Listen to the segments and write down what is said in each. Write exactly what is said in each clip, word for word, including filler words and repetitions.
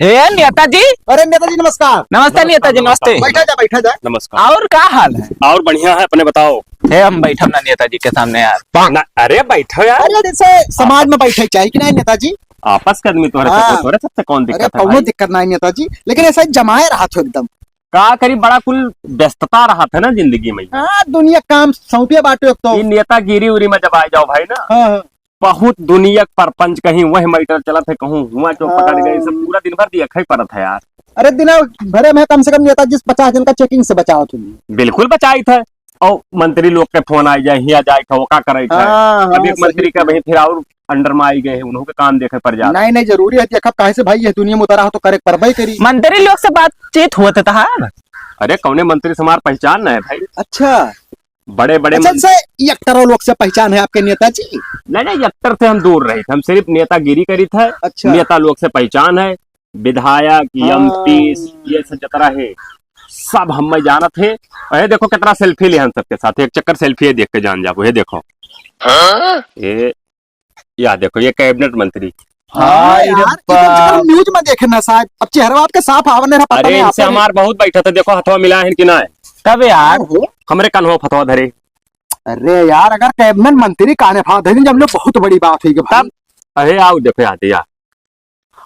हे नेताजी। अरे नेताजी नमस्कार। नमस्ते नेताजी, नमस्ते। बैठा जा, बैठा जा। नमस्कार। और का हाल है? और बढ़िया है, अपने बताओ। हे हम बैठब ना नेताजी के सामने यार। ना, अरे बैठो यार। अरे जैसे समाज में बैठे चाहिए कि नहीं नेताजी? आपस के आदमी तोहरे हाँ। सबको, तोहरे सबसे कौन अरे दिक्कत है कौनो भाई? दिक्कत नहीं नेताजी, लेकिन ऐसा जमाए रहा थो एकदम। का करी, बड़ा कुल व्यस्तता रहा था ना जिंदगी में। हाँ, दुनिया काम सौंपिया बाटो एक तो। ई नेतागिरी उरी में जब आ जाओ भाई ना, हाँ, हाँ। बहुत दुनिया के परपंच कहीं वह मैटर चलत है, कहूँ हुआ चो पकड़ गए, सब हाँ। पूरा दिन भर दिया खाई पड़त है यार। अरे दिना भरे में कम से कम नेताजी पचास जन का चेकिंग से बचाओ तुम। बिल्कुल बचाई था। और मंत्री लोग के फोन आ जाए, हिया जाए था, वो का करे था। हाँ, हाँ, अब एक सही मंत्री का कहा। वहीं फिर और अंडर में आई गए हैं, उन्हों के काम देखे पड़ जात। नहीं, नहीं, जरूरी है, देखब काहे से भाई, ये दुनिया में उतारा हो तो करे के परबे करी। मंत्री लोग से बातचीत होत तहार? अरे कौने मंत्री से हमार पहचान ना है भाई। अच्छा। बड़े बड़े अच्छा, मंत्री से एक्टरों लोग से पहचान है आपके नेताजी? नहीं, नहीं, एक्टर से हम दूर रहे थे, हम सिर्फ नेतागिरी करी थे। अच्छा। नेता लोग से पहचान है, विधायक, हाँ। एमपी, ये सब जतरा है, सब हमें जानत है। अरे देखो कितना सेल्फी ले हम सबके साथ, एक चक्कर सेल्फी देख के जान जाबो। ये देखो, हाँ? ये, या देखो, ये कैबिनेट मंत्री। हाँ हाँ, यार, ये तो यार, हम न्यूज में देखे ना शायद। अब चेहरा आपके साफ आवे ना, पता अरे, नहीं इनसे आपको हमार बहुत बैठा था, देखो हथवा मिला है कि ना है? कब यार? ओहो। हमरे कन्हो फतवा धरे। अरे यार, अगर कैबिनेट मंत्री काने फा धरे, जब लोग बहुत बड़ी बात हुई कि भाई। तब, अरे आओ देखो यार, यार।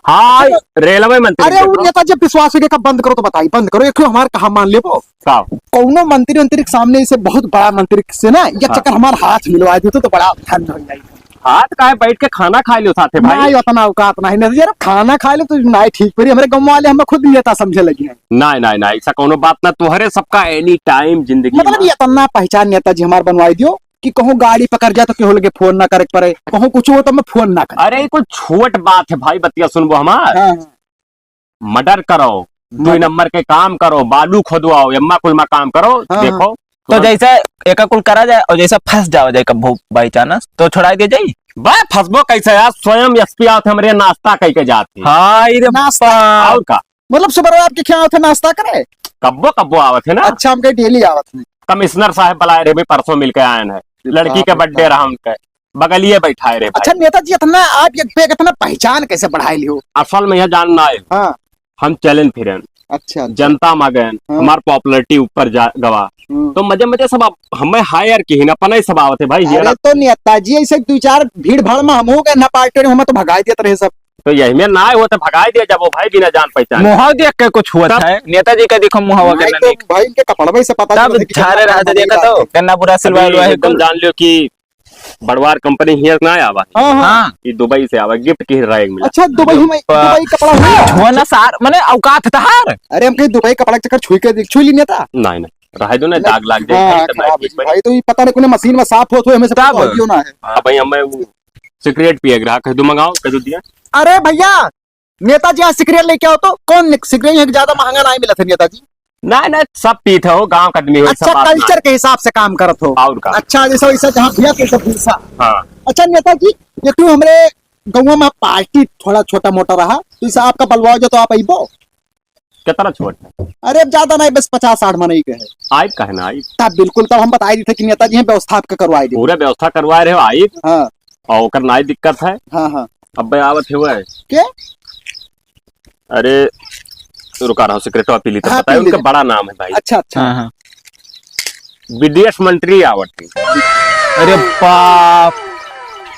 हाँ, अच्छा, रेलवे मंत्री अरे, देखो। वो नेता जब विश्वास हो गया, कब बंद करो तो बताई, बंद करो, एक ठो हमार कहा मान लेबो। का? कौनो मंत्री, मंत्री के सामने इसे बहुत बड़ा मंत्री से ना, एक हाँ। चक्कर हमार हाथ मिलवा दे तो, तो बड़ा धन्य हो जाए। हाथ काहे, बैठ के खाना खा लियो साथे भाई। नहीं, उतना औकात नहीं, नहीं यार, खाना खा ले तो नहीं ठीक पड़ी। हमरे गाँव वाले हमें खुद नेता समझे लगे हैं। नहीं, नहीं, नहीं, ऐसा कौनो बात ना, तुहरे सबका एनी टाइम जिंदगी मतलब में। ये इतना पहचान नेता जी हमार बनवाई दियो कि कहूँ गाड़ी पकड़ जाए तो केहू लगे फोन ना करे के पड़े, कहूँ कुछ हो तो हमें फोन ना करे। अरे, ये कोई छोट बात है भाई, बतिया सुनबो हमार। हाँ, हाँ। मर्डर करो, दुई मर्डर। नंबर के काम करो, बालू खोदवाओ, यम्मा कुलमा काम करो, हाँ, देखो। हाँ। तो जैसे एका कुल करा जाए और जैसे फंस जाओ जाए कब्बो by chance, तो छोड़ाई दे जाई? बे, फंसबो कैसे यार? स्वयं एसपी आवत है हमरे, नाश्ता कई के जात है। हाय रे नाश्ता। बाप। और का? मतलब सुबह आपके क्या आवत है नाश्ता करे? कब्बो कब्बो आवत है ना। अच्छा, हमके डेली आवत है। कमिश्नर साहब बुलाए रहे, भी परसों मिल के आए हैं। लड़की के बाप रे birthday बाप। रहा उनके, बगलिए बैठाए रहे भाई। अच्छा नेताजी, इतना आप एक पे इतना पहचान कैसे बढ़ाए लियो? असल में यह जान ना आए। हाँ। हम चैलेंज फिरेन। अच्छा, अच्छा। जनता में गए, हाँ। हमार popularity ऊपर जा गवा। हम्म। तो मजे मजे सब आप हमें hire की ही ना, अपना ही सब आवत है भाई, अरे hire। तो नेताजी ऐसे दो चार भीड़ भाड़ में हम हो गए ना पार्टी में, हमें तो भगाई देते रहे सब। तो यही में ना आए हो तो भगाई दिया जब वो भाई बिना जान पहचान। मुहाव देख के कुछ हुआ तब था, नेताजी का देखो मुहावा नहीं के तो नहीं। भाई इनके कपड़वे से पता तब चलता कि झारे कितना रहा था, कपड़ा देखा तो, है। कितना बुरा सिलवा अभी हुआ है एकदम कुल। जान लियो कि बड़वार कंपनी हियर ना आवा। हाँ, हाँ। हाँ। ये दुबई से आवा, gift की रहा एक मिला। अच्छा, दुबई में, दुबई। दुबई कपड़ा हुआ। छुआ ना सार, मने औकात तहार। अरे, हम कहीं दुबई कपड़ा के चक्कर छुई के देख, छुई ली नेता। नहीं, नहीं, रहे दो ना, नहीं, दाग लाग जाए, हाँ, भाई, तब खराब नहीं है जी। भाई, तो ये पता नहीं कौन मशीन में साफ होत हो, हमें सब तब। पता होइयो ना है। हाँ, भाई, हमें वो सिगरेट पिए के रहा, कह दो मंगाओ, कह दो दिया। अरे भैया, नेताजी आज सिगरेट लेके आओ तो, कौन सिगरेट यहाँ ज्यादा महंगा नहीं मिला था नेताजी? नहीं, नहीं, सब पीत है, हो गांव का आदमी हो, अच्छा, सब बात ना। Culture के हिसाब से काम करत हो। और का? अच्छा, जैसा वैसा जहाँ भैया तो सब भूसा। हाँ। अच्छा नेताजी, ये तू हमरे गाँव में पार्टी थोड़ा छोटा मोटा रहा, तो इसे आपका बलवाओ जो तो आप अइबो? कितना छोट है? अरे अब ज्यादा नहीं, बस पचास साठ मनई के है। आइब काहे ना आइब? तब बिल्कुल, तब हम बताई दी थे कि नेताजी हैं, व्यवस्था आपका करवाई दी। पूरा व्यवस्था करवाए रहे हो, आइब। हाँ। और ओकर नाई दिक्कत है। हाँ, हाँ। अब बे आवत हुआ है। के? अरे, रुका रहा, सिगरेटवा पी ली तो हाँ, बताए, पी उनका लीजिए। बड़ा नाम है भाई। अच्छा, अच्छा। हाँ, हाँ। विदेश मंत्री आवत है। अरे बाप।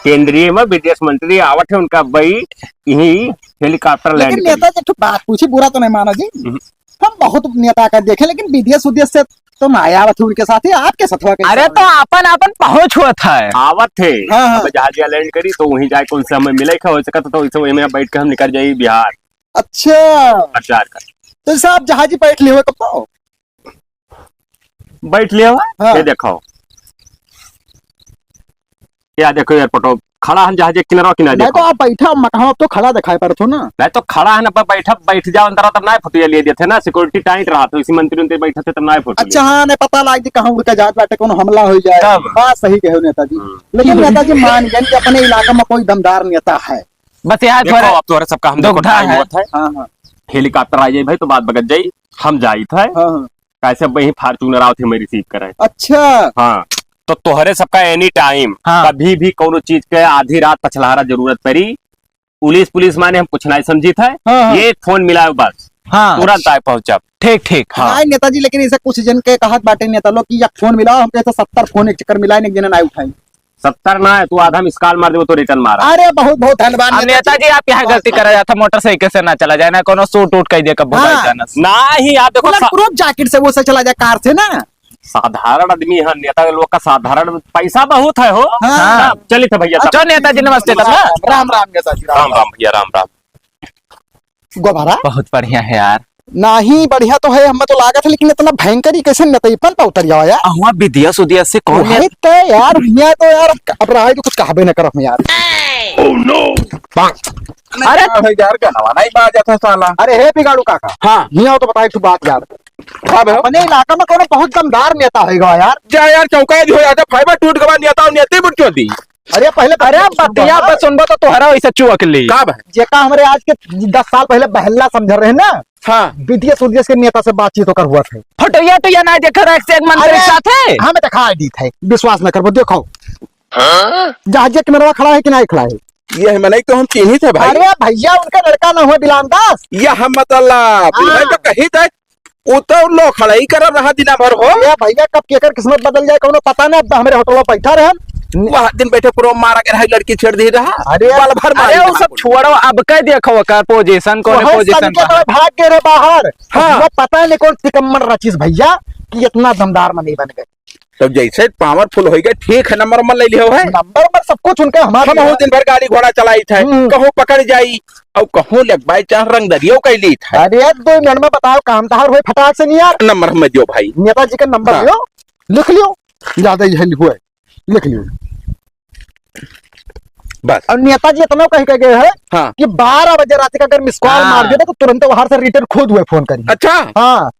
केंद्रीय में विदेश मंत्री आवत है, उनका बैठ यही helicopter land लेकिन करी। नेता जी, एक ठो बात पूछी, बुरा तो नहीं माना जी। हम्म। हम बहुत नेता का देखे, लेकिन विदेश उदेश से तो ना आवत है उनके साथ ही, आपके सथवा कैसे अरे, आवत तो है? आपन, आपन पहुंच होत है। आवत है। हाँ, हाँ। अब जहाजिया land करी, तो वहीं जाए, कौन से हमें मिले का हो सकता, तो इसे वहीं में बैठ के हम निकल जाई बिहार। अच्छा। प्रचार कर। तो साहब, जहाजी बैठ लिए हुए कब? बैठ लिए हुए? हाँ। ये देखो। या देखो airport, खड़ा हम जहाज के किनारा, किनारा नहीं देखो। तो आप बैठा, मकान तो खड़ा दिखाई पड़त हो ना। नहीं तो खड़ा है ना, पर बैठा, बैठ जाओ अंदर, तब ना फोटो लिए देते ना, security tight रहा, तो इसी मंत्री उनते बैठे थे, तब ना फोटो अच्छा, लिए। हाँ, नहीं पता लाग जी कहाँ उड़का जात बाटे, कोनो हमला हो जाए। तब। बात सही कहे नेताजी। हम्म। लेकिन नेताजी मान गए कि अपने इलाका में कोई दमदार नेता है। बस यहाँ देखो, थोड़ा अब तोहरे सबका हम देखो दुविधा time है। होत है। हाँ, हाँ। Helicopter आ जाई भाई, तो बात बगत जाई, हम जाइत है। हाँ, हाँ। कैसे वही Fortuner आवत है, मैं receive करे। अच्छा। हाँ, तो तोहरे सबका any time, हाँ। कभी भी कोनो चीज के आधी रात पछलहरा जरूरत पड़ी, पुलिस, पुलिस माने हम कुछ नाहीं समझित है। हाँ, हाँ। ये एक फोन मिलाओ बस। हाँ। तुरंत आए पहुँचब। ठीक, ठीक। हाँ। नाहीं नेताजी, लेकिन ऐसे कुछ जन के कहत बाटे नेता लोग कि एक फोन मिलाओ, हमके तो सत्तर फोन एक चक्कर मिलाए, एक जने नाहीं उठाई। सत्तर ना है, तू आधा मिस कॉल मार दे, वो तो रिटर्न मारा। अरे बहुत बहुत धन्यवाद अब नेताजी। नेताजी, आप यहाँ गलती करा जाता, मोटरसाइकिल से ना चला जाए, ना कोनो सूट उट कह दिया कब हाँ। भाई जाना। नाहीं, आप देखो मतलब सा- क्रोप जैकेट से वो से चला जाए कार से ना। साधारण आदमी है, नेता लोग का साधारण पैसा बहुत है हो। हाँ। हाँ, चलित है भैया, अच्छा, नेताजी नमस्ते, तब ना। राम राम नेताजी, राम राम राम। भैया, राम राम। गोबरा? बहुत बढ़िया है यार। नाहीं, बढ़िया तो है, हमें तो लागत है, लेकिन इतना भयंकर ही कैसे नेता पल पर उतर जावा यार? अहुआ विदेश उदेश से कौन वही है? तो यार, हियाँ तो यार, अब रहा है तो कुछ कहबे न करब यार। अरे! का है यार, गनवा नाहीं बाजत है साला। अरे हे बिगाड़ू काका। हाँ। हियाँ आओ तो बताओ एक ठो बात यार। का बे? अपने इलाका में कोनो बहुत दमदार नेता होइगा यार। जा यार, चौंका दियो यार, fiber टूट गवा नेता और नेती बुट क्यों दी? अरे पहले अरे बतिया बस सुनबो तो तोहरा वैसे चुअक ली। का बा? जेका हमरे आज के दस साल पहले बहल्ला समझ रहे ना, हाँ। विदेश उदेश के नेता से बातचीत होकर हुआ थे। फोटोया तो या ना देख रहा, एक से एक मंत्री अरे, साथ है। हमें दिखाई दी थे, विश्वास न करबो, देखो। हाँ? जहाज के किनारवा खड़ा है कि नहीं खड़ा है? ये है, मैं नहीं तो हम चिन्हित है भाई। अरे भैया, उनका लड़का ना हुआ बिलान दास। ये हम मतलब, हाँ। मैं तो कही थे, उ तो लो खड़ा ही करब रहा दिना भर हो। ए भैया, कब केकर किस्मत बदल जाए, कौनो पता ना। अब हमरे होटल में बैठा रहन। वह दिन बैठे पूरा मारा के रहा, लड़की छेड़ दी रहा। अरे, बल भर मारी अरे, वो रहा सब कुल। छोड़ो, अब कह देखो ओकर पोजीशन, कौन वह पोजीशन सन के बा। तो भाग गए रहे बाहर। हाँ। अब वो पता नहीं कौन तिकम्मन रचिस भैया कि इतना दमदार मनई बन गए। तब जैसे पावरफुल होइगा, ठीक है, नंबर वंबर ले लियो है। नंबर वंबर सब कुछ उनका हमारे हम बहुत दिन भर गाड़ी घोड़ा चलाई थे, हम्म। कहूँ पकड़ जाई, और कहूँ ले by chance रंगदरियो कइ ली थे। अरे यार, दो मिनट में बताओ, काम तहार होए फटाक से नहीं यार। नंबर हमें दियो भाई। नेताजी का नंबर हाँ। दियो, लिख लियो, ज्यादा ही हुए, लिख लियो। बस। और नेताजी इतना कह के गए हैं हाँ। कि बारह बजे रात का अगर मिस कॉल हाँ। मार दिया तो तुरंत वहां से रिटर्न खुद हुए फोन करिए। अच्छा। हाँ,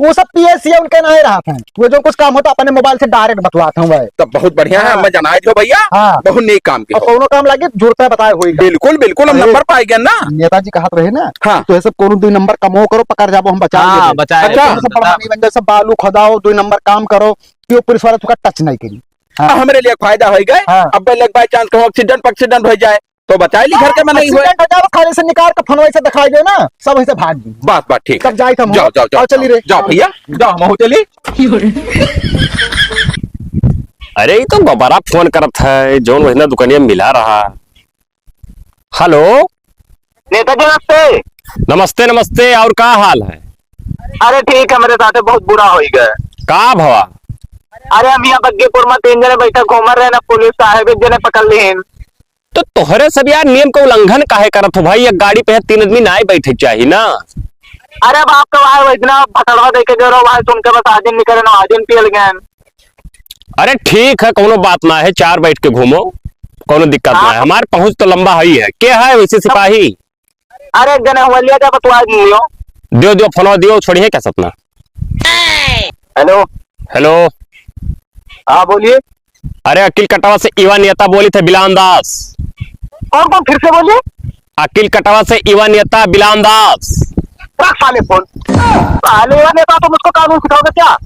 वो सब पीएससी उनके नहीं रहा था, वो जो कुछ काम होता अपने मोबाइल से डायरेक्ट बतवाते हैं भाई। तब बहुत बढ़िया है, हाँ। मैं जनाए जो भैया, हाँ। बहुत नेक काम के और हो। कौनो काम लगे, जुड़ता है, बताए होई। बिल्कुल, बिल्कुल, हम अरे, नंबर पाए गए ना। नेताजी कहत रहे ना, हाँ। तो ये सब कौनो दो नंबर कमो करो, पकड़ जाबो, हम बचा हाँ, लेंगे। बचाए अच्छा। लेंगे। सब बड़ा नहीं बन जाए, सब बालू खोदाओ, दो नंबर काम करो, क्यों पुलिस वाला तुका टच नहीं करी। हाँ। हमरे लिए फायदा हो गए। हाँ। अब लग by chance कहूँ एक्सीडेंट, एक्सीडेंट हो जाए, तो बचाए ली घर के मनई हुए। एक्सीडेंट हो जाए, खाली से निकाल के फोन वैसे दिखाई दे ना, सब वैसे भाग गई। बात, बात ठीक तब है। जाए हम जाओ, जाओ, जाओ, आओ, चली रे। जाओ भैया, जाओ, हम चली। अरे, ये तो बबरा फोन करत है, जौन वही ना दुकानिया मिला रहा। हेलो। नेताजी नमस्ते। नमस्ते, नमस्ते, और का हाल है? अरे ठीक है, मेरे साथे बहुत बुरा हो गया। का भवा? अरे हम यहाँ बग्गीपुर में तीन जने बैठे घूम रहे ना, पुलिस साहब एक जने पकड़ ली। तो तोहरे सब यार नियम का उल्लंघन काहे करत हो भाई? एक गाड़ी पे तीन आदमी नाय बैठे के चाही ना। अरे बाप के भाई, वैसना भटड़वा देके गए रहो भाई, सुन के बस आजिन निकले ना, आजिन पियल गए। अरे ठीक है, कौनो बात ना है, चार बैठ के घूमो, कौनो दिक्कत ना है। हाँ। हमार पहुँच तो लंबा है ही है। के है वैसे सिपाही? अरे एक जने हुआ लिया जा, बतवा दियो। दियो, दियो, फोन दियो, छोड़िए क्या सपना। हेलो। हेलो। हाँ, बोलिए। अरे, अकिल कटावा से युवा नेता बोली थे, बिलान दास। कौन, कौन, फिर से बोलिए। अकिल कटावा से युवा नेता बिलान दास। रख साले फोन। साले युवा नेता, तुम उसको कानून सिखाओगे क्या?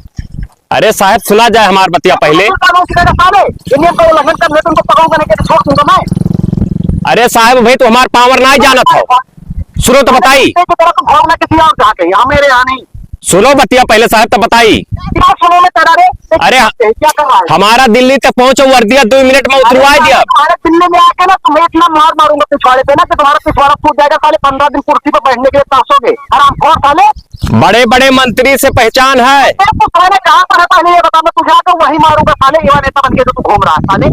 अरे साहब, सुना जाए हमार बतिया पहले। तुम कानून सिखाएगा साले? इंडियन का उल्लंघन कर ले, तुमको पकड़ूंगा नहीं, तो छोड़ दूंगा मैं। अरे साहब, भाई, तू हमार पावर ना जानत हो। सुनो तो बताई। की तरह तो भोगना किसी और जाके, यहाँ मेरे यहाँ नहीं। सुनो बतिया पहले साहब, तब बताई। क्या सुनो मैं तेरा रे? अरे, क्या कर रहा है? हमारा दिल्ली तक पहुंचो, वर्दिया दो मिनट में अरे उतरवा दिया। तुम्हारे दिल्ली में आके ना तुम्हें इतना मार मारूंगा पिछवाड़े पे ना कि तुम्हारा पिछवाड़ा फूट जाएगा साले, पन्द्रह दिन कुर्सी पे बैठने के लिए तरसोगे, हरामखोर साले। बड़े बड़े मंत्री से पहचान है। अरे तो साले कहाँ पर है पहले ये बता, मैं तुझे आके वही मारूंगा साले, युवा नेता बन के जो तू घूम रहा है साले।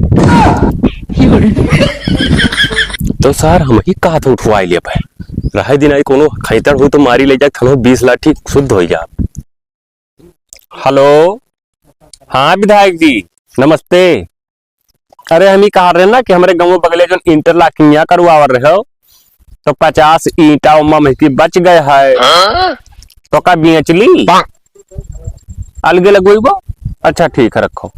तो सर, हम ही कहा था उठवाई लिया भाई, रहे दिन आई कोनो खैतड़ हो तो मारी ले जाए, खनो बीस लाठी शुद्ध हो जा। हेलो, हाँ विधायक जी, नमस्ते। अरे हम ही कहा रहे ना कि हमरे गाँव बगले जो इंटरलॉकिंग यहाँ करवावर रहे हो, तो पचास ईंटा उम्मा में की बच गए है, तो का बेच ली? अलगे लगोइबो? अच्छा ठीक है, रखो।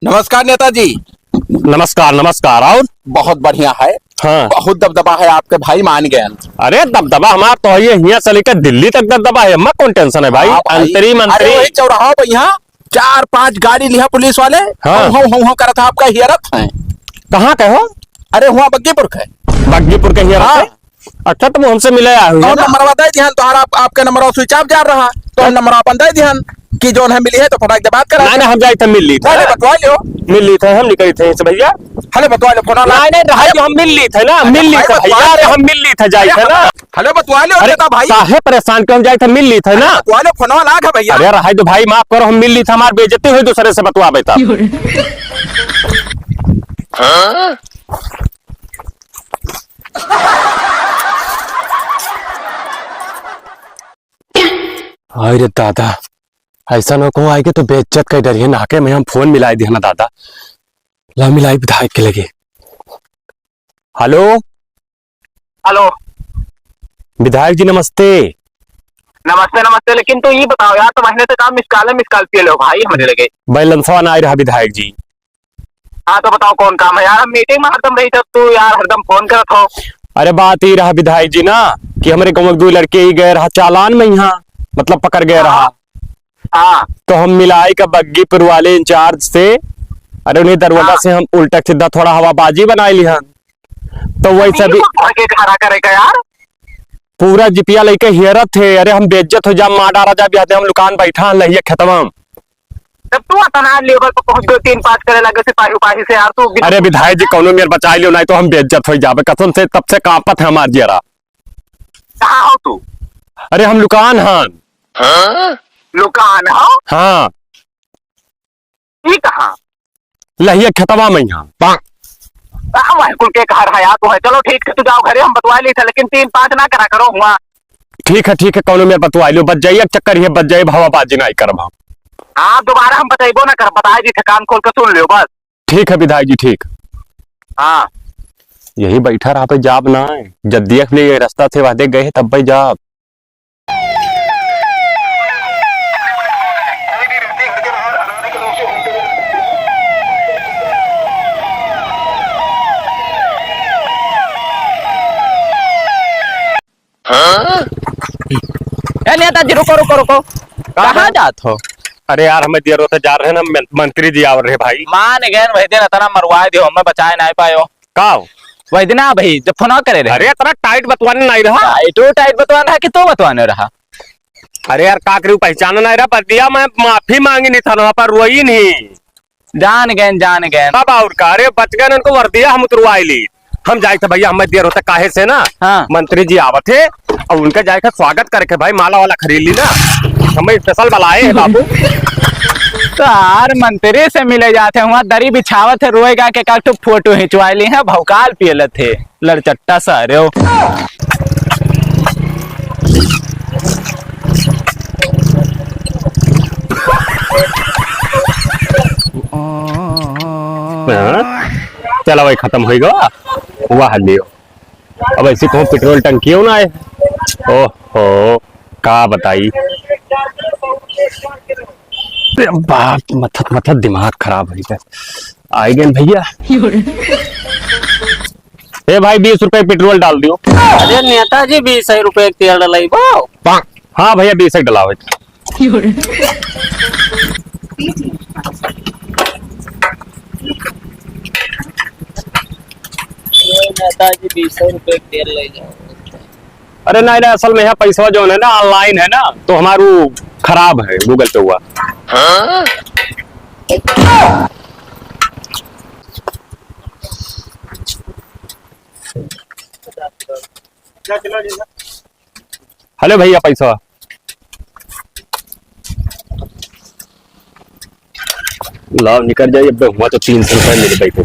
नमस्कार नेताजी। नमस्कार, नमस्कार। और? बहुत बढ़िया है। हाँ। बहुत दबदबा है आपके भाई, मान गए। अरे दबदबा हमार तो है, हियाँ से लेकर दिल्ली तक दबदबा है, हमें कौन टेंशन है भाई? हाँ भाई। अंतरी मंतरी। अरे वही चौराहा पे यहाँ चार पांच गाड़ी लिहा पुलिस वाले, हाँ। हौ, हौ, हौ, हौ करत है, आपका हियरत है। कहाँ के हो? अरे हुआ बग्गीपुर के। बग्गीपुर के हियाँ हाँ। रहते? अच्छा, तो वो हमसे मिले आए हुए और ना? नंबरवा दे दिहन, तोहरा आप, आपके नंबरवा switch off जा रहा, तो हम नंबरवा अपन दे दिहन कि जौन है मिली है तो फटाक से बात करा। नहीं, नहीं, हम जाइत है मिल ली थे। नहीं, नहीं, बतवा लियो। मिल ली थे, हम निकली थे इनसे भैया। हेलो, बतवा लियो, फोन वाला। नहीं, नहीं, रहा जो हम मिल ली थे ना, मिल ली थे भैया, अरे हम मिल ली थे, जाइत है ना। हेलो, बतवा लियो, अरे, चेता भाई। काहे परेशान क्यों, हम जाइत है मिल ली थे ना। बतवा लियो, फोन वाला है भैया। अरे रहा जो भाई, माफ करो, हम मिल ली थे, हमार बेइज्जती हुई दूसरे से बतवाबे तब। हाँ? हाय रे दादा, ऐसा न कहूँ आइके तो बेइज्जत कर डरिए, नाके में हम फोन मिलाई दिया ना दादा। ला मिलाई विधायक के लगे। हेलो। हेलो। विधायक जी नमस्ते। नमस्ते, नमस्ते, लेकिन तू ई बताओ यार, तो महीने से काम miss call है, miss call पिए लो भाई हमरे लगे। बैलेंसवा ना आए रहा विधायक जी। हाँ, तो बताओ कौन काम है यार? हम meeting में हरदम रही, तब तू यार हरदम फोन करत हो। अरे, बात ई रहा विधायक जी ना कि हमरे गाँव के दो लड़के ही गए रहा चालान में यहाँ, मतलब पकड़ गए रहा। हाँ। तो हम मिलाई का बग्गीपुर वाले incharge से, अरे, उन्हीं दरवाजा हाँ। से हम उल्टा सीधा थोड़ा हवाबाजी बनाई लिहन। तो वैसे भी के खड़ा करे का यार? पूरा जिपिया लइके हियरत है, अरे, हम बेइज्जत हो जा, मार डारा जा, बिहाते हम लुकान बैठा है लहिया खेतवा में। तब तू अतना level पर पहुंच गयो, तीन पाँच करे लगे सिपाही उपाही से यार, तू बिना अरे विधायक जी, कौनो मेर बचाई लियो, नहीं तो हम बेइज्जत हो जाबे कसम से, तब से कांपत है हमार जियरा। कहाँ हो तू? अरे हम लुकान हन। हाँ? लुकान हो? हाँ। ई कहाँ? लहिया खेतवा में यहाँ। कहाँ वह कुल के घर है यार, तू है। चलो ठीक है, तू जाओ घरे, हम बतवा ली था, लेकिन तीन पाँच ना करा करो हुआ। ठीक है, ठीक है, कौनो मेर बतवा लियो, बच जाइए, चक्कर ये बच जाइए, हवाबाजी नहीं करब हम। हाँ, दोबारा हम बतैबो ना कर, बताए दी थे, कान खोल के सुन लियो बस। ठीक है विधायक जी, ठीक। हाँ। यही बैठा रहा पे जाब ना है, जब देख ले ये रास्ता से वहदे गए तब भाई जाब। हाँ? ए नेताजी, रुको, रुको, रुको। कहाँ कहाँ? जात हो? अरे यार, हमें दियर होते जा रहे हैं ना, मन-, मंत्री जी आवर रहे भाई। मान गए, वही दिन इतना मरवाए दियो, हमें बचाए नहीं पायो। का हो? वही दिन आ भाई, जब फोन करे रहे। अरे, इतना tight बतवाने नहीं रहा। Tight, वो tight बतवाना है कि तू बतवाने रहा? अरे यार, का करूँ, पहचाना नहीं रहा, पर दिया मैं माफी मांगी नहीं था ना, पर रोई नहीं। जान गए, जान गए। अब और का, अरे बच गए, उनको वर्दिया हम उतरवाई ली। हम जाए थे भैया, हमें देर होता काहे से ना, हाँ। मंत्री जी आवत है और उनका जाए का स्वागत करके भाई माला वाला खरीद ली ना, हमें special बुलाए हैं बाबू। तो यार मंत्री से मिले जाते हैं, वहाँ दरी बिछावत है, रोएगा के का तो फोटो खिंचवा ली है, भौकाल पियलत है। लड़चट्टा सारे हो। हाँ? चला भाई, खत्म होई गवा। वाह लियो। अब ऐसी कहूँ पेट्रोल टंकियो ना आए। ओहो, का बताई। अरे बाप, मथत मथत दिमाग खराब हो गया। आए गए भैया। ए भाई, बीस रुपए पेट्रोल डाल दियो। अरे नेताजी, बीस रुपए के तेल डलाइबो? हाँ भैया, बीस एक डलावे। ये नेताजी, बीस रुपए के तेल ले जाओ। अरे नहीं, नहीं, असल में यहाँ पैसा जो है ना, online है ना, तो हमारू खराब है Google पे हुआ। हाँ? हेलो भैया, पैसा लाओ, निकल जाइए। अब हुआ तो तीन सौ रुपये मेरे भाई को।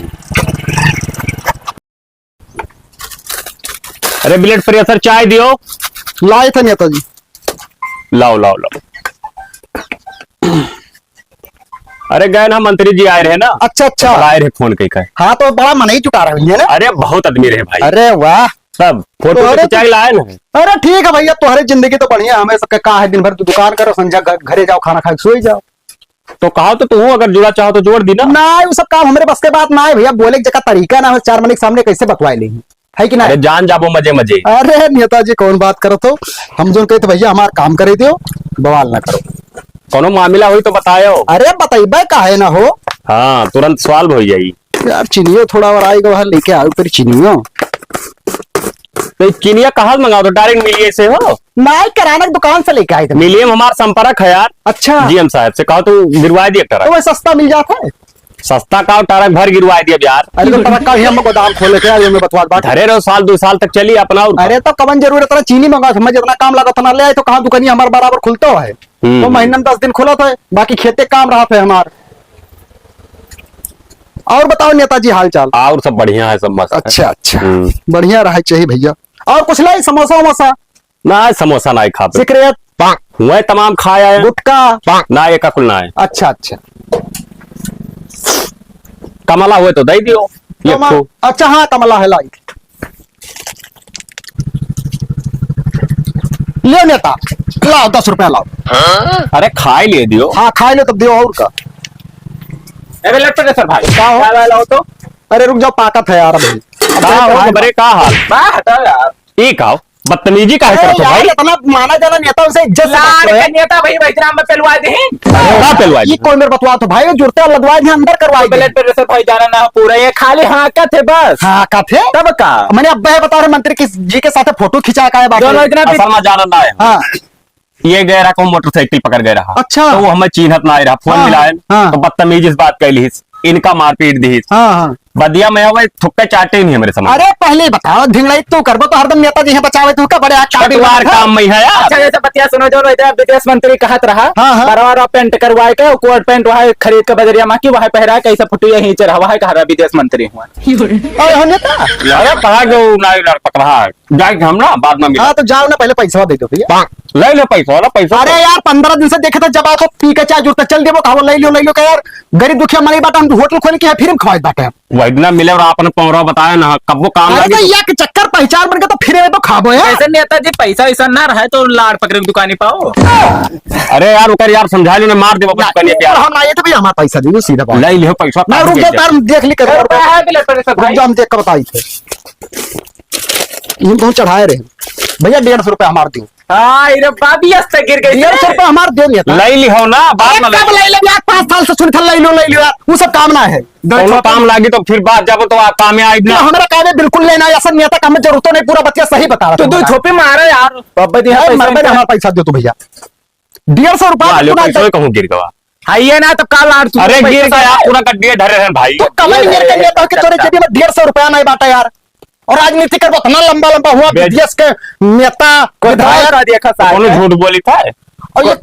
अरे blood pressure चाय दियो। लाए थे नेताजी। लाओ, लाओ, लाओ। अरे गए ना, मंत्री जी आए रहे ना। अच्छा, अच्छा। आए रहे फोन कई का। हाँ, तो बड़ा मनई जुटा रहे हैं ना। अरे बहुत आदमी रहे भाई। अरे वाह। सब फोटो तोहरे खिंचाई लाए ना। अरे ठीक है भैया, तोहरे जिंदगी तो बढ़िया, हमें सबके का है, दिन भर तू दुकान करो, संझा घ-, घरे जाओ, खाना खा के सोई जाओ। तो कहा तो तू अगर जुड़ा चाहो तो जोड़ दी ना। ना, वो सब काम हमरे बस के बात ना है भैया, बोले के जगह तरीका ना हो, चार मने के सामने कैसे बतवाए ले, है कि ना? अरे जान जाबो मजे मजे। अरे नेताजी कौन बात करत हो, हम जोन कहते भैया हमार काम करे दियो, बवाल ना करो। कोनो मामला होई तो बतायो। अरे बतइबे काहे ना हो। हाँ, तुरंत solve हो जाई। यार, चीनियो थोड़ा और आएगा, वहाँ लेके आओ फिर चीनियो। तो ये चीनिया कहाँ से मंगाओ? तो direct मिलिए से हो? नाई, किराना की दुकान से लेके आए थे। मिलिए में हमार संपर्क है यार। अच्छा। जीएम साहब से कहो तो गिरवा दिए ट्रक। तो वह सस्ता मिल जाता है। सस्ता का ट्रक भर गिरवा दिया यार। अरे तो ट्रक का ही हम गोदाम खोले थे यार, ये मैं बतवा बात। धरे रहो, साल दो साल तक चली अपना। और अरे तो कवन जरूरत है चीनी मंगा, मैं जितना काम लागत ना ले आए, तो कहाँ दुकानी हमारे बराबर खुलता है? हम्म। तो महीना में दस दिन खुलत है, बाकी खेते काम रहत है हमार। और बताओ नेताजी हाल चाल? और सब बढ़िया है, सब मस्त है। अच्छा, अच्छा। हम्म। बढ़िया रहे चाहिए भैया। और कुछ लाई, समोसा वमोसा? ना, समोसा ना खाते। सिगरेट? वह तमाम खाया है। गुटखा? ना, ये का कुल ना है। अच्छा, अच्छा। कमला हुए तो दे दियो, ये कमा-, खूब। अच्छा, हाँ, कमला है, लाई। ले नेता, लाओ, दस रुपया लाओ। अरे खाए ले दियो। हाँ, खाए ले तब दियो, और का? अरे लट पे सर भाई, का हो? क्या लाओ तो? अरे रुक जाओ, पाकत है यार अभी। अब का हो, चढ़ाए बरे का हाल? बा हटाओ यार। ई का हो? बदतमीजी काहे अरे करत हो यार, भाई? इतना माना जाना नेता, उनसे इज्जत से बात लाड़ करो के यार। नेता भाई, भाई राम पे पेलवा दे। का पेलवा ये दे? कौन मेरे बतवा तो भाई, वो जुड़ते लदवा दे, अंदर करवा दे। ब्लड प्रेशर भाई जाना ना पूरा, ये खाली हाँकत है बस। हाँकत है? तब का? मैंने अब है बता रहे मंत्री की, जी के साथ फोटो खिंचा का है बाकी। दोनों इतना असल में जाना ना है। हाँ। ये गए रहा, कौन मोटरसाइकिल पकड़ गए रहा। अच्छा। तो वो हमें चीन्हत ना रहा, फोन हाँ, मिलाए, हाँ। तो बदतमीजी से बात कर ली, इनका मारपीट दी। हाँ, हाँ। बदिया में आवे, थुक्के चाटे नहीं हमरे समझ। अरे पहले बताओ, ढिंगलाई तू करबो तो हरदम नेताजी हैं बचावे, तू का बड़े हाथ काबी पटवार मारत है। काम में है यार। अच्छा, जैसे बतिया सुनो, जो इधर विदेश मंत्री कहत रहा, हाँ, हाँ। बरवा रहा पेंट करवाए के, कोट पेंट वहाँ खरीद के बजरिया माँ की, वहाँ पहरा के, ऐसा फोटो यहीं चढ़ा, वहाँ कह रहा विदेश मंत्री हुआ। और हम नेता? अरे कहा जो ना लड़ पकड़ा, जाए हम ना, बाद में मिला। हाँ, तो जाओ ना, पहले पैसा दे दो भैया। ले लो पैसा, लो पैसा। अरे यार, पन्द्रह दिन से देखे थे, जब आओ तो पी के चाय जुड़ते चल देबो, कहो, "ले लो, ले लो," का यार, गरीब दुखिया मनई बाटे, हम होटल खोल के है, फ्री में खवाइत बाटे हम। वही दिन मिले और आपने पौरा बताया ना, कब वो काम अरे लागे तो तो। एक चक्कर पहचान बन के तो फिर तो खाबो यार। वैसे नेताजी पैसा वैसा ना रहे तो लाड़ पकड़े के दुकानी पाओ। अरे यार, ओकर यार समझा लो ना, मार देबो ना, दुकानी पे यार। हम ना, ये तो भी हमारा पैसा दीजिए, सीधा बात। ले लियो पैसा, ना, रुक जाओ, देख। तार देख ली कर। रुक जाओ, हम देख के बताई थे। ये तो चढ़ाए रहे। भैया, डेढ़ सौ रुपया हमार दियो। हाँ, इरे बाबी, आज तक गिर गई। डेढ़ सौ रुपया हमार दे दिया था। ले ली हो ना, बात अरे ना ले। कब ले ले यार, पाँच साल से सुन के ले लो, ले लो यार, वो सब काम ना है। कौनो काम लागी तो फिर बात जब तो आप काम में आई तो ना। हमरा काम में बिल्कुल लेना है, ऐसा नेता का हमें जरूरत नहीं, पूरा बतिया सही बता रहा तो था दो हमारा। थोपे मारा यार, बाबा जी, अरे पैसा मरबे ना, इनका। हमारा पैसा दे तू भैया, डेढ़ सौ रुपया ला लो, पूरा पैसा कहूँ गिर गवा। हाँ, ये ना तो काल आर तू अरे पैसा गिर गया यार, पूरा गड्डिया धरे हैं भाई। तो कमल ये गिर के धरे नेता के तोरे हैं। जेबी में डेढ़ सौ रुपया नहीं बाटा यार। और राजनीति कर उतना लंबा लंबा हुआ, बे- विदेश के नेता, कोई विधायक। धारा देखा साहब। कौन झूठ बोली था? और ये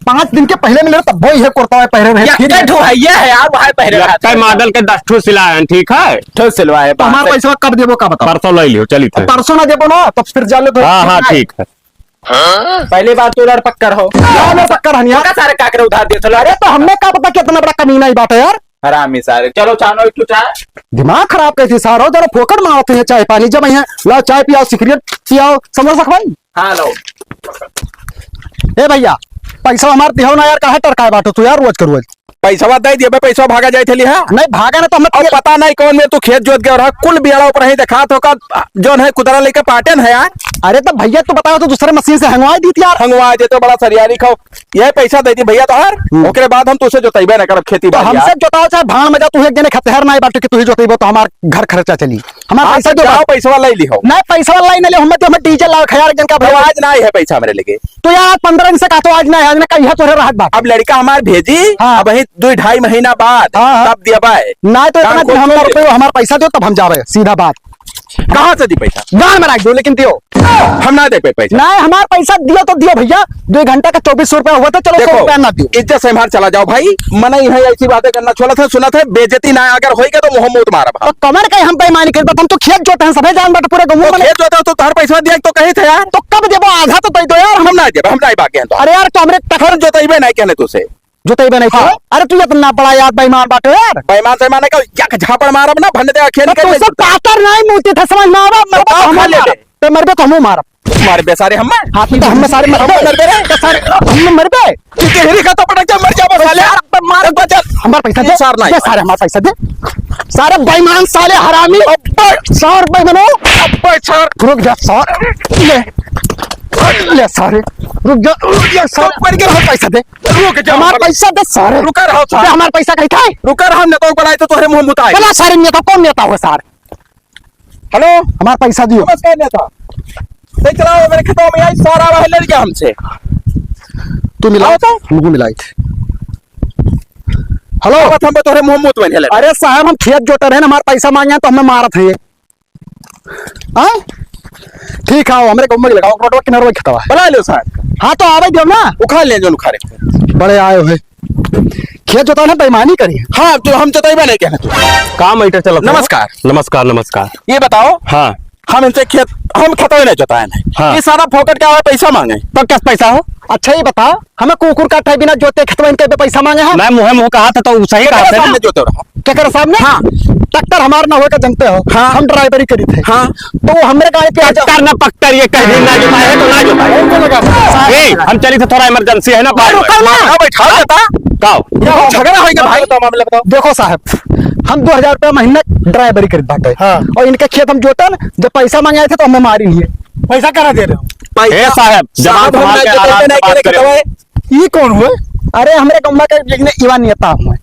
पाँच दिन के पहले मिले तब वो ये कुर्ता है पहरे रहे, या फिर कई ठो है, ये है यार, वहाँ पहरे या रहता कई है। मॉडल के दस ठो सिला है, ठीक है? ठो सिलवा है, तो हमारा बात है। पैसा कब देबो का बताओ? परसों ले लियो, चली थे। परसों ना देबो ना, तब फिर जा ले तो हाँ, हाँ, ठीक है। ठीक है। पहली बार तू लड़ पक्कर हो। क्या लड़ पक्कर हनिया? पता सारे काकरे उधार दे चलो। अरे तो हमने का पता कितना बड़ा कमीना ही बात है यार। हरामी सारे। चलो, चानो एक ठो चाय। दिमाग खराब कैसे सारो, जरा फोकट में आवत है चाय पानी, जब यहाँ लाओ चाय पियाओ, सिगरेट पियाओ, समोसा खवाई। हाँ, लो। ए भैया, पैसा हमार दिहो ना यार, काहे टरकाए बाटो तू यार, रोज के रोज। पैसवा दे दिए बे, पैसवा भागा जाए थे लिहा। नहीं भागा ना तो हम और पता नहीं कौन में तू खेत जोत गया रहा, कुल बियाड़ा ऊपर ही दिखात हो का, जौन है कुदरा लेके पाटन है यार। अरे तो भैया तू बताओ तो दूसरे मशीन से हंगवा दी थी यार। हंगवा दे तो बड़ा सरियारी खाओ। ये पैसा दे दी भैया तोहार, हम्म। ओकरे बाद हम तुझसे जोतइबे ना करब खेती तो बाड़ी हमसे यार। जोताओ चाहे भाड़ में जाओ, तू एक जने खतहर ना बाटे कि तू ही जोतइबो तो हमार घर खर्चा चली। हमार हाँ, पैसा तो दो जाओ, बस। पैसवा ले ली हो। नहीं, पैसवा लाई ना ले, हमें तो हमें डीजल लाओ, खयार जन का तो भाई। आज ना है पैसा मेरे लेके। तो यार, पन्द्रह दिन से कहा तो आज ना है, आज ना कल है तोहरे रहत बात। अब लड़का हमार भेजी, हाँ। अब वही दो ढाई महीना बाद हाँ, हाँ। तब दिया बाय। ना तो काम इतना दिन खोल हम ना खोल रुको, हमार पैसा दो तब हम जावे, सीधा बात। कहाँ से दी पैसा? गाड़ में रख दो, लेकिन दियो। हम ना दे पे पैसा। ना, हमार पैसा दियो तो दियो भैया, दो घंटा का चौबीस सौ रुपया हुआ था, चलो, सौ देखो, रुपया ना दियो। इज्जत से हमार चला जाओ भाई, मना यहाँ ऐसी बातें करना छोड़ा था, सुना था, बेइज्जती ना अगर होई के तो मुँह मुँह मारब हम। तो कमर का हम बेईमानी करबा, हम तो खेत जोते हैं, सभे जान बाटे पूरे गाँव तो में। खेत जोते हो तो तोहर पैसा दिया तो कही थे यार। तो कब देबो? आधा तो दे दो यार। हम ना देबे, हम ना बाकी हैं तो। अरे यार, तो हमरे तखर जोतइबे नहीं कहने तुझसे। जोतइबे नहीं हाँ। तो। अरे तू इतना बड़ा यार बेईमान बाटे यार। बेईमान से माने का, या के झापड़ मारब ना, भन्ने दे अखियन तो के तुझसे पातर नहीं मुँहती था, समझ में आवा, तो मरबे तो का हम खा ले मारब। बे? तो मरबे तो हम मारब। मार बे सारे हम। हाँ, तो हम सारे मरबे। हम मरबे रे। तो सारे हम मरबे। तू तेरी का तो पटक जा, मर जा बस साले। सारे पे मार। बस चल। हमारा पैसा दे। सार नहीं। दे सारे हमारा पैसा दे। सारे बेईमान साले हरामी। अब्बे। सार बेईमानो। अब्बे सार। रुक जा सार। ले। ले सारे, रुक जा, रुक जा सारे। चुप कर के रहो, पैसा दे। रुक जा, हमार पैसा दे सारे। रुका रहो सारे। दे हमार पैसा कही था। रुका रहो, नेता को बुलाए तो तोहरे मुंह मुताए। बोला सारे, नेता कौन नेता हो सारे? हेलो। हमार पैसा दियो। नमस्कार नेता। देख चलाओ, मेरे खेतवा में आई सारा वह लड़ गया हमसे। तू मिला। आओ तो। मुंह मिलाई थे। हेलो। आवत हम तोहरे मुंह मुत बने लड़। अरे साहब, हम खेत जोते रहे ना, हमार पैसा मांगे तो हमें मारत है ये। हाँ? ठीक है, हमरे गाँव में लगाओ, रोडवा किनारे खेतवा। बुला लो साहब। हाँ, तो आवे दियो ना। उखाड़ ले जो उखाड़े। बड़े आए हुए। खेत जोता ना, बेईमानी करी। हाँ, तो हम जोताई बा नहीं कहना तू। का मैटर चलत हो? नमस्कार। नमस्कार, नमस्कार। ये बताओ। हाँ। हम इनसे खेत, हम खेतवा नहीं जोताए नहीं। हाँ। ये सारा फोकट का है, पैसा मांगे। तो क्या पैसा हो? अच्छा, ये बताओ, हमें कुकुर काटे बिना जोते खेतवा इनके पे पैसा मांगे है? मैं मुँहे मुँह कहा था तो सही कहा केकरे था ना। सामने जोते रहो? केकरे सामने? हाँ। ट्रैक्टर हमार ना होए का जानते हो? हाँ। हम ड्राइवरी करी थे। हाँ। तो वो हमरे गाड़ी पे आ जाओ। ट्रैक्टर ना पकड़, ये कहीं ना जोताए है तो ना जोताए। कौन को लगा? ए, हम चली थे, थोड़ा इमरजेंसी है ना, बाहर रुको में। ना। हाँ, बैठा देता। का हो? क्या हो, झगड़ा होइगा भाई? बताओ, मामला बताओ। देखो साहब, हम दो हजार रुपया महीना ड्राइवरी करीत बाटे। हाँ। और इनके खेत हम जोतन, जब पैसा मांगे आए थे तो हमें मारी नहीं है। पैसा करा दे रहे हो? पैसा ए साहब, जबान साहब, हम संभाल ना के जोते आराम से नहीं बात करे करें। खेतवा। ई कौन हुए? अरे, हमरे गौवा के लेकिन युवा नेता हुए।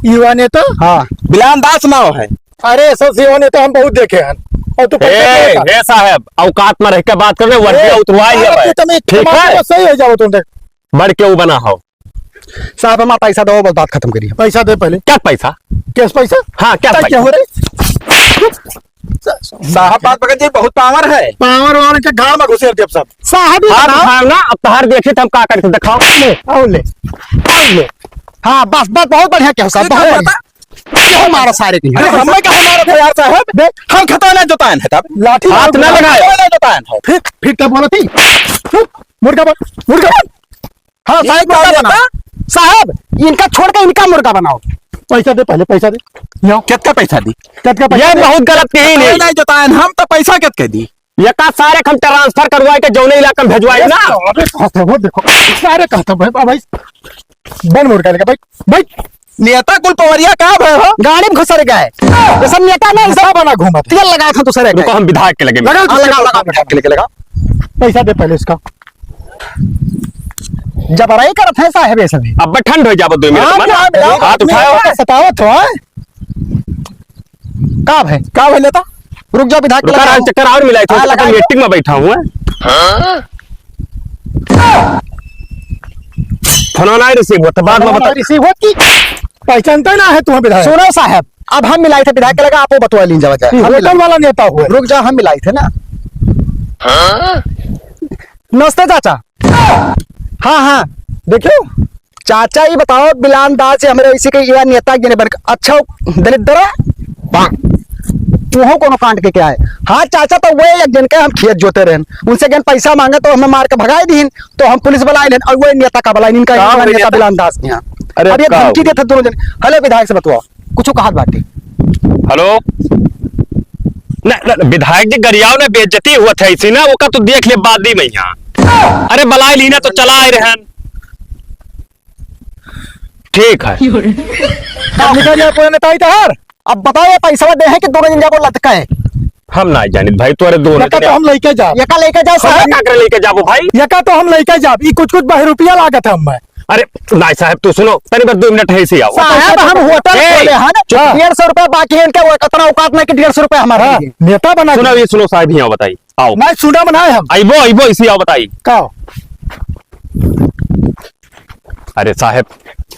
युवा नेता? हाँ। बिलान दास नाव है। अरे, सब युवा नेता हम बहुत देखे हैं। और तू ए, पैसा देता। ए साहब, औकात में रह के बात कर रहे, वर्दी ए, उतरवाई है अरे, भाई। तू तो मैं ठीक है? सही हो जाओ तुम देख। बढ़ के वो बना हो। साहब, हमारा पैसा दो, बस बात खत्म करिए। पैसा दे पहले। क्या पैसा? कैश पैसा? हाँ, क्या क्या पैसा? हो रहा है? साहब, बात पकड़ जी, बहुत पावर है। पावर वावर के गांव में घुसेर देब सब। साहब, ये हाथ बताओ। उठाओ ना, अब तोहार देखी तो हम का करके दिखाओ। ले, आओ ले, आओ ले। हाँ, बस, बस, बहुत बढ़िया क्या साहब, ये बहुत क्या बढ़िया। ये हमारा सारे की। अरे, हमें क्या हमारा था यार साहब? देख। हम खतौना जोतान है तब। लाठी हाथ ना लगाए। खतौना जोतान है। फिर, फिर क्या बोला थी? मुर्गा बन, मुर्गा बन। हाँ, ये साहब, क्या मुर्गा होता? बनाओ। साहब, इनका छोड़ के इनका मुर्गा बनाओ। पैसा दे, पहले पैसा दे। लाओ। कितना पैसा दी? कितना पैसा ये दे? बहुत गलत कही नहीं। नहीं, नहीं, जोतायन, हम तो पैसा कितना दी? ये का सारे हम ट्रांसफर करवाए के जौने इलाका में भेजवाए ना। अरे, कहता हूँ, देखो, सारे कहता हूँ, भाई, भाई, बन मुर्गा लेके, भाई, भाई। नेता कुल पवरिया का भय हो? गाड़ी में घुसर गए। ये सब नेता नहीं, सब बना घूमत। तेल लगा था दूसरे रुको, का। हम विधायक के लगे लगा, लगा, लगा, लगा, लगा। विधायक के लगे लगा। पैसा दे पहले इसका। जबराई करत है साहब ये सभी। अब ठंड हो जाबो दो मिनट हाँ, में ना। हाँ, मिलाओ। हाथ उठाओ। सतावत हो, हाँ? का भाई? का भाई लेता? रुक जाओ, विधायक रुका लगा रहा, हूँ। चक्कर और मिलाई थी, हाँ, लगा लो। मीटिंग में बैठा हूँ, हैं? हाँ? फोन ना रिसीव होता, बाद में फोन बता। रिसीव होत की? पहचानता ना है तुम्हें विधायक। सुनो साहब, अब हम मिलाई थे विधायक के लगा, आपो बतवा लीन जावा जाए। ये हम होटल मिलाई। वाला नेता हुआ। रुक जाओ, हम मिलाई थे ना। हाँ? नमस्ते चाचा। हाँ, हाँ, देखियो, चाचा, ई बताओ, बिलान दास से हमरे ऐसे के युवा नेता के बन, अच्छा, दलित दरा? वहाँ कोनो कांड के क्या है? हाँ, चाचा, तो वो एक जन के हम खेत जोते रहन, उनसे गन पैसा मांगे तो हमें मार के भगाए दीन, तो हम पुलिस बुलाए लेन, और वो नेता का बुलाए, इनका का इनका हो गया नेता नेता? बिलान दास के यहाँ। अरे, अब ये का धमकी हो देते दोनों जन। हेलो, विधायक से बतवाओ, कुछ कहा बात है? हेलो, ना, ना, विधायक जी गरियाओ ना, बेइज्जती हुआ था इसी ना, ओका तो देख ले बाद ही में यहाँ। अरे, बुलाए ली ना तो चला आए रहन। ठीक है। अब निकल जाए, कोई नेता ही तो हर। अब बताओ, ये पैसा दे है कि दोनों जन जाबो लटका है? हम ना जानित भाई, तोरे दोनों एका जने तो हम लेके जाब। एका लेके जाओ हम साहब। का करे लेके जाबो भाई? एका तो हम लेके जाब। ई कुछ कुछ बहरुपिया लागत है हमें। अरे नाई साहब, तू सुनो, तनी बस दो मिनट है, इसे आओ। साहब, हम होटल ए, खोले हैं ना। चुप। डेढ़ सौ रुपया बाकी है इनके, वो इतना औकात नहीं कि डेढ़ सौ रुपया हमारा हाँ, दीजिए। नेता बना सुनो, दिए। ये सुनो साहब, यहाँ बताई। आओ। नहीं, सुना बना है हम। आइबो, आइबो, इसे आओ बताई। का? अरे साहब,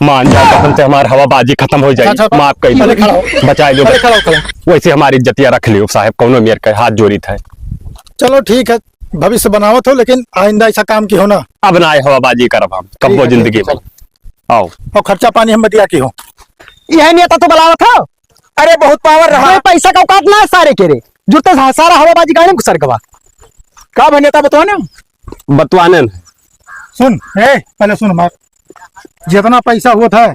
मान जाओ, कसम से हमार हवाबाजी खत्म हो जाई। अच्छा, अच्छा, माफ कर दो। पहले खड़ा हो। बचाए लो। पहले खड़ा हो, खड़ा हो। वैसे हमारी इज्जतिया रख लियो साहब, कौनो मेर के हाथ जोड़ी थे। चलो ठीक है, भविष्य बनावत हो, लेकिन आइंदा ऐसा काम की हो ना। अब ना आए हवाबाजी करब हम, कब्बो ठीक है, जिंदगी ठीक है, में। चलो। आओ। और खर्चा पानी हम बतिया की हो। यह नेता तो बुलावत हो। अरे बहुत पावर रहा। अरे पैसा का औकात ना है सारे के रे। जुटते सा-, सारा हवाबाजी गाड़ी में घुसर गवा। का भाई नेता बतवा ना? बतवाने न। सुन, ए, पहले सुन हमार। जितना पैसा हुआ था,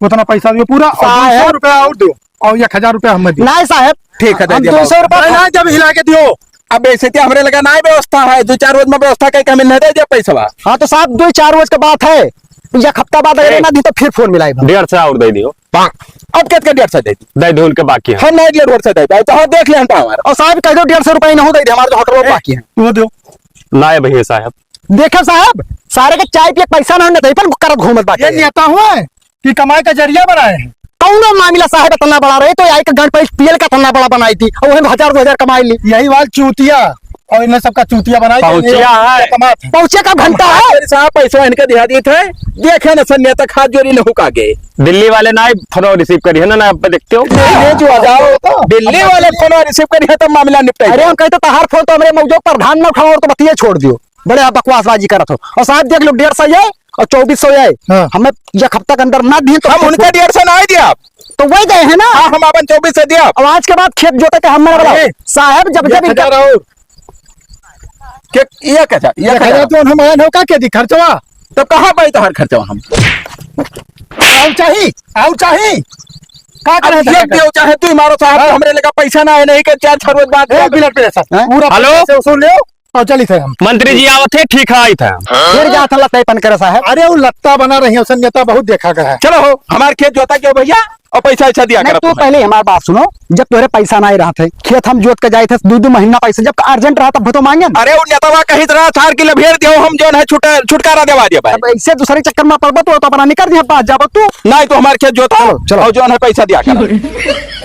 उतना पैसा दियो पूरा, और साहब। दो सौ रुपया और दो, और एक हजार रुपया हमें दियो। नहीं साहब, ठीक है, दे हम दिया दो सौ बाबू। रुपया नहीं, नहीं, जब हिला के दियो। अब ऐसे तो हमरे लगा नहीं व्यवस्था है, दो चार रोज में व्यवस्था कई का मिलने दे दिया पैसा। हाँ, तो साहब, दो चार रोज के बात है, एक हफ्ता बाद अगर ए। ना दी तो फिर फोन मिलाई बा। डेढ़ सौ और दे दियो। अब कितना डेढ़ सौ दे दी? दे दो उनके बाकी है। हम नहीं डेढ़ सौ दे पाए, तो हाँ, देख ले हम पावर। और साहब, कह दो डेढ़ सौ रुपया ही ना हो, दे दे, हमारे तो होटल में ए, बाकी है। वो दो। ना है भैया साहब। देखा साहब, सारे के चाय पिए के पैसा ना, नेतईपन करत घूमत बाटे। ये नेता हुआ है कि कमाई का जरिया बनाए हैं? कौनो मामला साहब इतना बड़ा रहे तो आई के गन पैस पियल का इतना बड़ा बनाई थी, और वही में हजार दो हजार कमाई ली। यही वाल चूतिया और इन्हें सबका चूतिया बनाई थी, पहुँचिया ये है। कमात है। पहुँचे का घंटा है। अरे साहब, पैसा इनके दिया दी थे, देखे ना सन नेता हाथ जोड़ी न हुका गए। दिल्ली वाले ना फोन रिसीव करी है ना, ना आप देखते हो। ये जो आ जाओ, दिल्ली वाले फोन रिसीव करी है तब मामला निपटाई। अरे हम कहते तहार फोन तो हमरे मौजूद प्रधान न उठाओ और तो बतिये छोड़ दियो। बड़े आप बकवासबाजी करत हो। और साहब देख लो, डेढ़ सौ ये और चौबीस सौ ये। हाँ। हमें एक हफ्ता के अंदर ना दिए तो हम उनका डेढ़ सौ ना दिया। तो वही गए हैं ना। हाँ, हम अपन चौबीस सौ दिया। अब आज के बाद खेत जोते के हम मरे वाला। अरे, साहब जब जब एक इनका हजार और। के, ये क्या जा-, ये एक हजार क्या जा-, तो हम आए हो का के दी खर्चवा? तब कहाँ पाई तोहार खर्चवा हम? आउ चाही, आउ चाही। का अब करे ये देव चाहे तू ही मारो साहब, हाँ। हमरे लगा पैसा ना है, नहीं के चार छह रोज बाद ए, बिलट पे सर, हैं? पूरा हेलो? पैसा से वसूल लेओ। और चलित है हम। मंत्री जी आवत है, ठीक है, आइत है। फिर जात है लत्ता पन करे साहब। अरे वो लत्ता बना रही है, उसे नेता बहुत देखा गया है। चलो हो, हमार खेत जोता क्यों भैया, और पैसा ऐसा दिया नहीं, करा तू तुम्हें। पहले हमारी बात सुनो, जब तोहरे पैसा नहीं रहा थे, खेत हम जोत के जाए थे, दो दो महीना पैसा जब अर्जेंट रहा तब तो मांगे ना। अरे वो नेतवा कही तरह सार की लभेर दियो, हम जो है छुटा-, छुटकारा देवा दिया भाई। अब ऐसे दूसरे चक्कर में पड़बो तो, तो अपना निकल दिया, पास जाबो तू। नहीं तो हमारे खेत जोता चलो, चलो। और जो है पैसा दिया करा।